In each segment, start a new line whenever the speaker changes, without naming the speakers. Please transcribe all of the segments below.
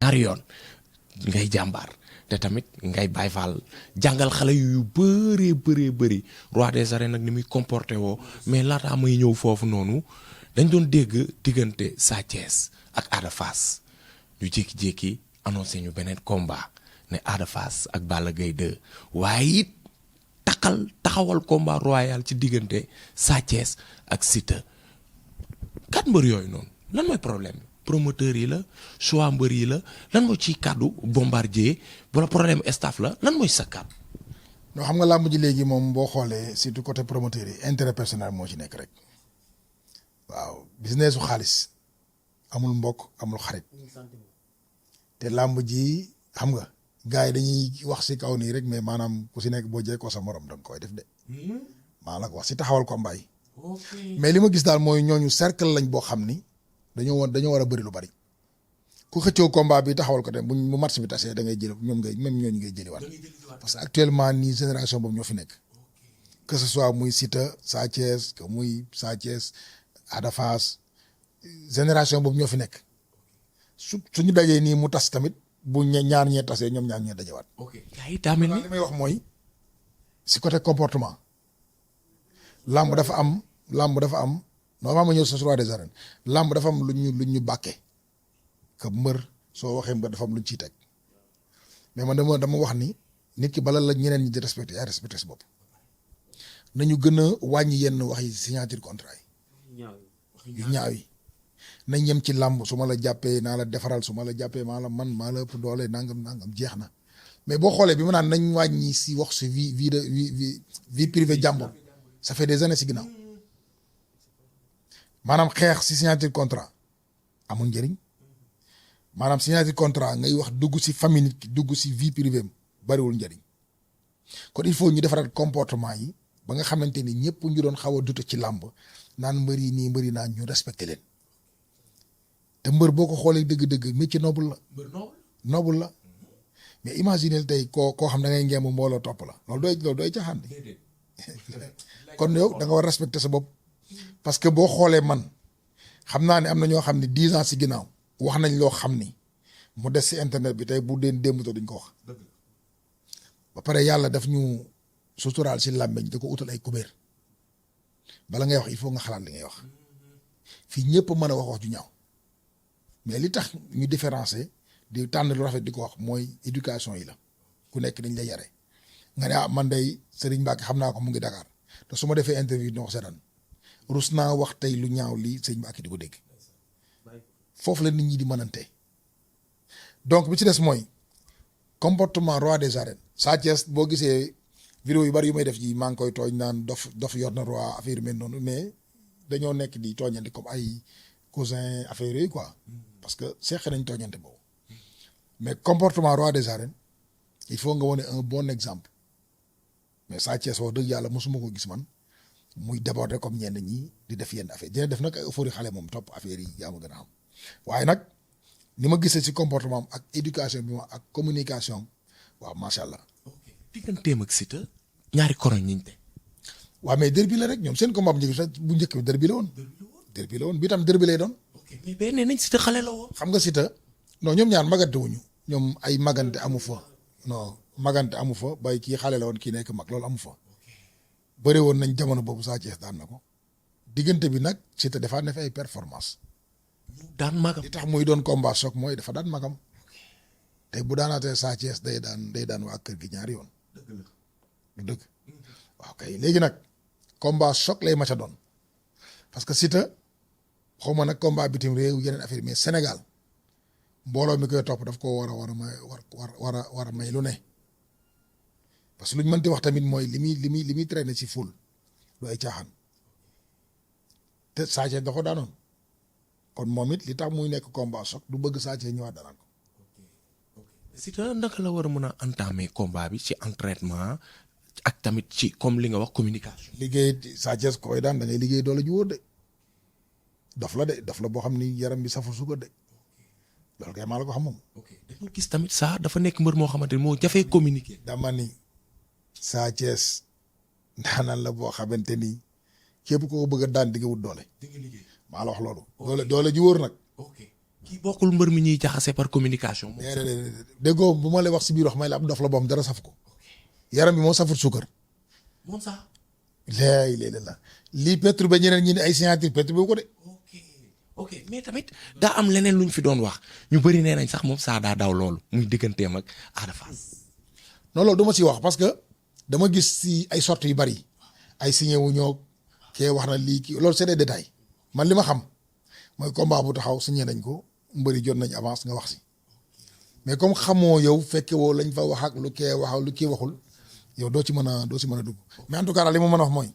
ñaari yoon ngay jàmbaar te tamit ngay Baay Faal jàngal xale yu bëree bëri roi des arènes nag ni muy comporté woo mais laataa may ñëw foofu noonu dañ doon dégg diggante Sa Thiès ak Ada Fass ñu jékki-jékki annoncé ñu beneen combat ne Ada Fass ak Balla Gaye 2 waaye it taxawal combat royal ci diggante Sa Thiès ak Siteu kat mbër yooyu noonu lan mooy problème bi promoteur yi la choix mbër yi la lan mooy ci kàddu bombardier wala problème staff la lan mooy sa kàddu.
non xam nga làmb ji léegi moom boo xoolee surtout côté promoteur yi intérêt personnel moo ci nekk rek waaw business su xaalis amul mbokk amul xarit te làmb ji xam nga gars yi dañuy wax si kaw nii rek mais maanaam ku si nekk boo jekkoo sa morom danga koy def de maa la ko wax si taxawal combat yi mais li ma gis daal mooy ñooñu cercle lañ boo xam ni dañoo war a bëri lu bari ku xëccoo combat bi taxawal ko dem bu match bi tasee da ngay jël ñooñu ngay jëliwaat parce que actuellement nii génération boobu ñoo fi nekk que ce soit muy Siteu Sa Thiès que muy Sa Thiès Ada Fass génération boobu ñoo fi nekk suñu dajee nii mu tas tamit bu ñaar ñee tasee ñoom ñaar ñee dajewaat.
ok gars yi daa mel ni
li may wax mooy si côté comportement làmb dafa am non maa ma ñëw sa roi des arènes làmb dafa am lu ñu bàkkee que mbër soo waxee mbër dafa am lu ñu ciy teg mais man dama wax ni nit ki bala la ñeneen ñi di respecté yaa respecté si bopp nañu gën a wàññi yenn wax yi signature contrat yi yu ñaaw yi nañ yem ci làmb su ma la jàppee naa la defaral su ma la jàppee maa la ëpp doole nangam jeex na mais boo xoolee bi ma naan nañ wàññi si wax si vie privée jàmbur ça fait des années si ginnaaw maanaam xeex si signature contrat amul njëriñ maanaam signature contrat ngay wax dugg si famille nit ki dugg si vie privée bariwul njëriñ kon il faut ñu defaraat comportement yi ba nga xamante ni ñëpp ñu doon xaw a dute ci làmb naan mbëri nii mbëri naa ñu respecté leen te mbër boo ko xoolee dëgg-dëgg métier noble la. noble la mais imaginez tey koo xam da ngay ngeem mbooloo topp la loolu doy caaxaan bi kon yow da nga war respecté sa bopp parce que boo xoolee man xam naa ne am na ñoo xam ne 10 ans si ginnaaw wax nañ loo xam ni mu des si internet bi tey bu deen démb to duñ ko wax ba pare yàlla daf ñu suturaal si làmmeñ da ko utal ay kubéer bala ngay wax il faut nga xalaat li ngay wax fii ñëpp mën a wax ju ñaaw mais li tax ñu différencier di tànn lu rafet di ko wax mooy éducation yi la ku nekk dañ lay yare nga ne man day Serigne Mbacke xam naa ko mu ngi Dakar te su ma defee interview dina ko seetaan rus naa wax tey lu ñaaw lii Serigne Mbacke di ko dégg foofu la nit ñi di mënante donc bi ci des mooy comportement roi des arènes Sa Thiès boo gisee vidéo yu bari yu may def ji maa ngi koy tooñ naan dof yor na roi affaire yu mel noonu mais dañoo nekk di tooñante comme ay cousin affaire yooyu quoi parce que seexe nañ tooñante boobu mais comportement roi des arènes il faut nga wane un bon exemple mais Sa Thiès wax dëgg yàlla mosuma ko gis man muy déborder comme ñenn ñi di def yenn affaire dina def nag ay euphorie xale moom topp affaire yi yaa ma gën a xam waaye nag ni ma gisee ci comportement ak éducation bi ma ak communication waaw macha allah.
ok digganteem ak Siteu ñaari koroñ ñiñ te.
waaw mais derby la rek ñoom seen combat bu njëkk bi derby la woon. derby la woon bi tam derby lay doon.
ok mais benn nañ Siteu xale la woon.
xam nga Siteu non ñoom ñaar magante wuñu ñoom ay magante amu fa non magante amu fa bay kii xale la woon kii nekk mag loolu amu fa bëri woon nañ jamono boobu Sa Thiès daan na ko diggante bi nag Siteu defaat na fi ay performance
daan magam
li tax muy doon combat choc mooy dafa daan magam tey bu daanaatee Sa Thiès day daan waa kër gi ñaari yoon. dëgg waaw kay léegi nag combat choc lay maca doon parce que Siteu xaw ma nag combat bitim réew yeneen affaire mais Sénégal mbooloo mi koy topp daf ko war a may lu ne parce que lu ñu mënti wax tamit mooy li muy traîner ci ful du ay caaxaan te Sa Thiès da ko daanoon kon moom it li tax muy nekk combat choc du bëgg Sa Thiès ñëwaat danaan ko.
Siteu naka la war a mën a entamer combat bi ci entraînement ak tamit ci comme li nga wax communication.
liggéey Sa Thiès koy daan da ngay liggéey doole ju wóor de dof la boo xam ni yaram bi saful suukar de loolu kay maa la ko xam moom.
ok dañu gis tamit saa dafa nekk mbër moo xamante ni moo jafee communiquer.
dama ni Sa Thiès ndaanaan la boo xamante ni képp koo bëgg a daan di nga wut doole.
di nga liggéey
maa la wax loolu. doole ju wóor nag.
ok kii bokkul mbër mi ñuy jaxase par communication.
déggoo bu ma lay wax si biir wax may la ab dof la boom dara saf ko yaram bi moo safut suukar.
moom sax.
léegi la lii perturbé ñeneen ñi ne ay signature perturbé ko de.
ok mais tamit daa am leneen lu ñu fi doon wax ñu bëri nee nañ sax moom saa daa daw loolu muy digganteem ak Ada Fass.
non loolu dama si wax parce que dama gis si ay sorties yu bari ay signé wu ñoo kee wax na lii kii loolu c'est des détails man li ma xam mooy combat bu taxaw signé nañ ko mbëri jot nañ avance nga wax si mais comme xamoo yow fekke woo lañ fa wax ak lu kee wax ak lu kii waxul yow doo ci mën a dugg mais en tout cas daal li ma mën a wax mooy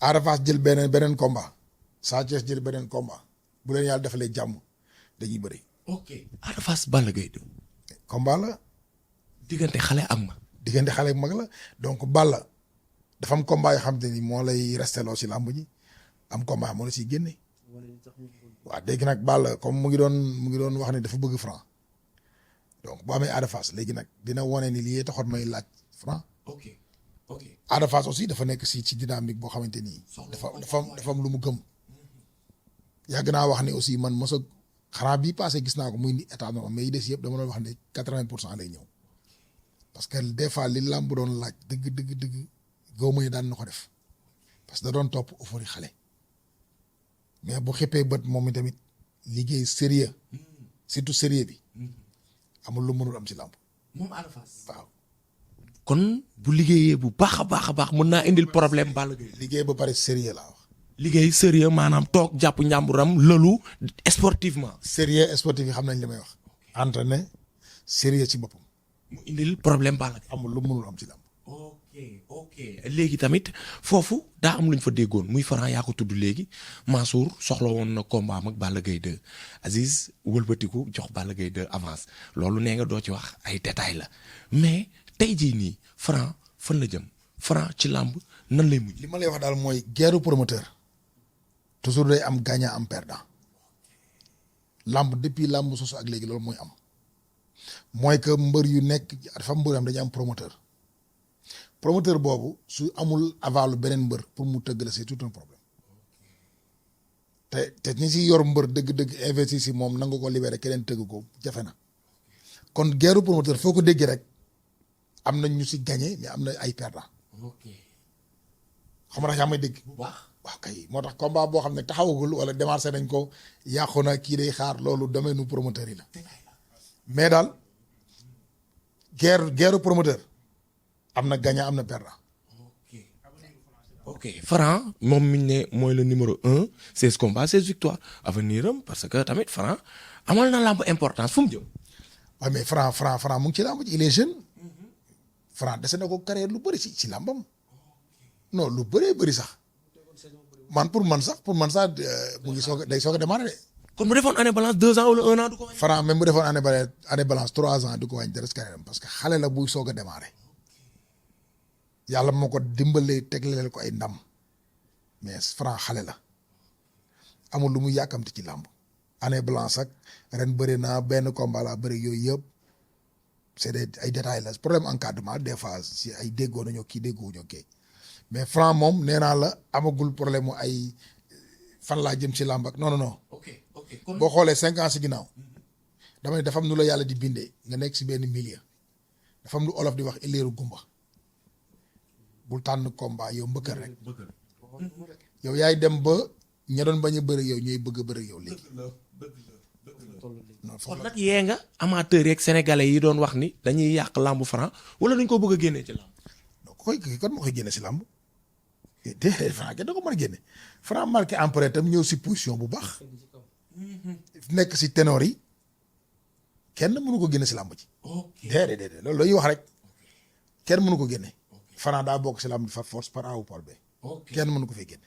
Ada Fass jël beneen combat Sa Thiès jël beneen combat bu leen yàlla defalee jàmm dañuy bëri.
ok Ada Fass Balla Gaye 2.
combat la.
diggante xale ak mag.
diggante xale ak mag la donc Balla dafa am combat yoo xam te ni moo lay resteloo si làmb ji am combat moo la siy génne. waaw dégg nag Balla comme mu ngi doon wax ne dafa bëgg franc donc bu amee Ada Fass léegi nag dina wane ni lii taxoon may laaj franc.
ok ok
Ada Fass aussi dafa nekk ci dynamique boo xamante ni. dafa am lu mu gëm. yàgg naa wax ne aussi man mos a xanaa bii passé gis naa ko muy indi état normal mais yi des yëpp dama doon wax ne 80% lay ñëw parce que des fois li làmb doon laaj dëgg gaw ma ne daan na ko def parce que da doon topp euphorie xale mais bu xëppee bët moom tamit liggéey sérieux surtout sérieux bi amul lu mënul am ci làmb.
moom Ada Fass
waaw.
kon bu liggéeyee bu baax a baax mën naa indil problème Balla Gaye.
liggéey ba pare sérieux laa wax.
liggéey sérieux maanaam toog jàpp njàmburam lëlu sportivement.
sérieux sportif yi xam nañ li may wax. entraîné sérieux ci boppam.
mu indil problème Balla Gaye.
amul lu mënul am ci làmb.
ok léegi tamit foofu daa am lu ñu fa déggoon muy Franc yaa ko tudd léegi Mansour soxla woon na combat ak Balla Gaye 2 Aziz wëlbatiku jox Balla Gaye 2 avance loolu nee nga doo ci wax ay détails la mais tey jii nii Franc fan la jëm Franc ci làmb nan lay mujj.
li ma lay wax daal mooy guerre promoteur toujours day am gagnant am perdant làmb depuis làmb sosu ak léegi loolu mooy am mooy que mbër yu nekk dafa mbër am dañu am promoteur boobu su amul avalu beneen mbër pour mu tëgg la c'est tout un problème te ñi si yor mbër dëgg-dëgg investir si moom nangu ko libéré keneen tëgg ko jafe na kon guerre promoteur foo ko déggee rek am na ñu si gagné mais am na ay perdant. xam nga yaa may dégg.
bu baax
waaw kay moo tax combat boo xam ne taxawagul wala démarré nañ ko yàqu na kii day xaar loolu domaine promoteur yi la mais daal guerre promoteur am na gagnant am na perdant.
ok Franc moom mi ñu ne mooy le numéro 1 16 combats 16 victoires avenir am parce que tamit Franc amal na làmb importance fu mu jëm.
waaw mais Franc mu ngi ci làmb ji il est jeune. Franc dese na ko carrière lu bëri ci làmbam. non lu bëree bëri sax pour man sax mu ngi day soog a démarrer de.
kon bu defoon année balance 2 ans wala 1 an du ko wàññi.
Franc même bu defoon année balance 3 ans du ko wàññi dara si carrière parce que xale la buy soog a démarrer yàlla moo ko dimbalee tegleel ko ay ndam mais Franc xale la amul lu mu yàkkamti ci làmb année balance ak ren bëri naa benn combat laa bëri yooyu yëpp c'est ay détails la problème encadrement des fois si ay déggoo nañoo kii déggoo ñoo kii mais Franc moom nee naa la amagul problème mu ay fan laa jëm ci làmb ak non.
ok kon
boo xoolee 5 ans si ginnaaw dama ne dafa am nu la yàlla di bindee nga nekk si benn milieu dafa am lu olof di wax illeeru gumba bul tànn combat yow mbëkkër rek yow yaay dem ba ña doon bañ a bëri yow ñooy bëgg a bëri yow léegi.
kon nag yee nga amateurs yeeg sénégalais yi doon wax ni dañuy yàq làmbu Franc wala dañ ko bëgg a génnee ci làmb.
kon moo koy génne si làmb déedéet Franc kenn da ko mën a génne Franc marqué empreinte am ñëw si position bu baax nekk si ténor yi kenn mënu ko génne si làmb ji. déedéet loolu la ñuy wax rek kenn mënu ko génne Franc daa bokk si làmb ji par force par A ou par B. kenn mënu ko fay génne.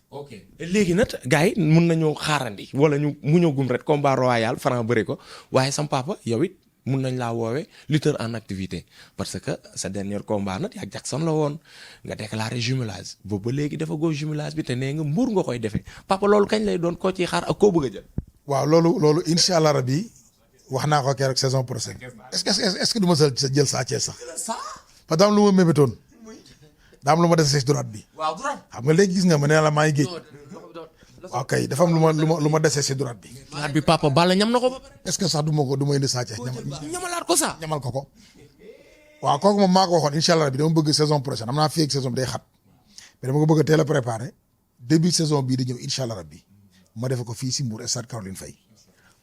léegi nag gars yi mun nañoo xaarandi wala ñu muñagum rek combat royal Franc bëri ko waaye sam papa yow it mun nañ laa woowee lutteur en activité parce que sa dernier combat nag yaa Jackson la woon nga déclaré jumelage boobu ba léegi dafa góor jumelage bi te nee nga mbuur nga koy defee papa loolu kañ lay doon koo ciy xaar ak koo bëgg a jël.
waaw loolu incha allah rabi wax naa ko keroog saison prochaine est-ce que du ma jël Sa Thiès sax parce que daam lu ma mébétoon daam lu ma des si droite bi.
waaw droite
xam nga léegi gis nga ma nee la maa ngi géej waaw kay dafa am lu ma dese si droite bi.
droite bi Papa Balla ñam na ko ba pare.
est-ce que sax du ma indi Sa Thiès
ñamalaat ko sax.
ñamal ko. waaw kooku moom maa ko waxoon incha allah bi dama bëgg saison prochaine am naa fii ak saison bi day xat mais dama ko bëgg a teel a préparer début saison bii di ñëw incha allah rabbi ma defe ko fii si Mbour stade Caroline Faye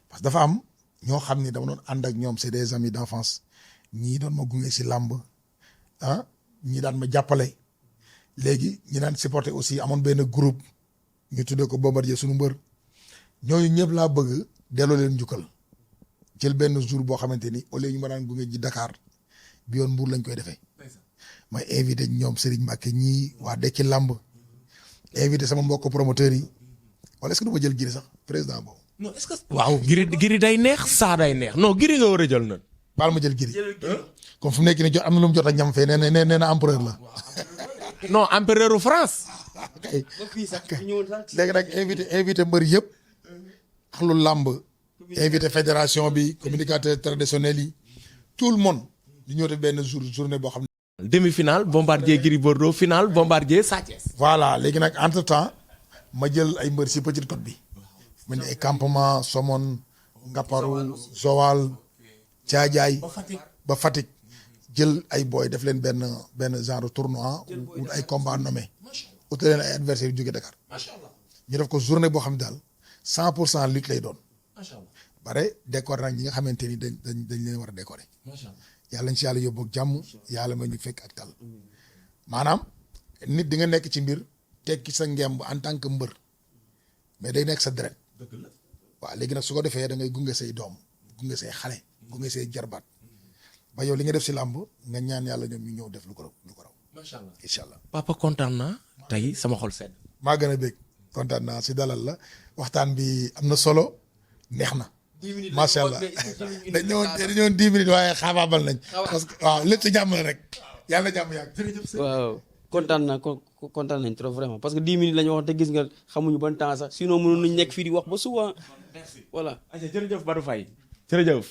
parce que dafa am ñoo xam ni dama doon ànd ak ñoom c'est des amis d'enfance ñii doon ma gunge si làmb ñii daan ma jàppale léegi ñi daan supporter aussi amoon benn groupe ñu tuddee ko Bombardier suñu mbër ñooñu ñëpp laa bëgg delloo leen njukkal jël benn jour boo xamante ni au lieu ñu ma daan gunge ji Dakar bi yoon Mbour lañ koy defee may invité ñoom Serigne Mbacke ñii waa Dekki Lamb invité sama mbokk promoteurs yi wala est-ce que du ma jël giri sax président boobu.
non est-ce que. waaw giri day neex saa day neex non giri nga war a jël nag.
baal ma jël giri. comme fu mu nekk nii jot am na lu mu jot a ñam fee nee na empereur la.
non empereur u France.
kay léegi nag invité mbër yëpp. ak lu làmb. invité fédération bi communicateur traditionnel yi. tout le monde. ñu ñëw def benn journée boo xam ne.
demi-finale Bombardier Gris Bordeaux finale Bombardier Sa Thiès.
voilà léegi nag entre temps ma jël ay mbër si Petite Côte bi. mel ni ay campement Somone Ngaparou Joal Thiadiaye ba Fatick jël ay booy def leen benn genre tournoi ou ay combat nommé uta leen ay adversaires yu jóge Dakar ñu def ko journée boo xam ne daal 100% lutte lay doon bare décor nag ñi nga xamante ni dañ leen war a décorer yàlla ñu si yàlla yóbbu ak jàmm yàlla may ñu fekk ak tal maanaam nit di nga nekk ci mbir tekki sa ngemb en tant que mbër mais day nekk sa deret waaw léegi nag su ko defee da ngay gunge say doom gunge say xale gunge say jarbaat ba yow li nga def si làmb nga ñaan yàlla ñoom ñu ñëw def lu ko raw macha allah incha allah.
Papa kontaan naa tey sama xol sedd.
maa gën a bég kontaan naa si dalal la waxtaan bi am na solo neex na. macha allah dañoo 10 minutes waaye xaabaabal nañ. parce que waaw lépp si jàmm la rek yàlla jàmm yàgg.
waaw kontaan nañ trop vraiment parce que 10 minutes la ñu wax te gis nga xamuñu ban temps sax sinon mënoon nañ nekk fii di wax ba suba voilà.
jërëjëf Badou Faye jërëjëf.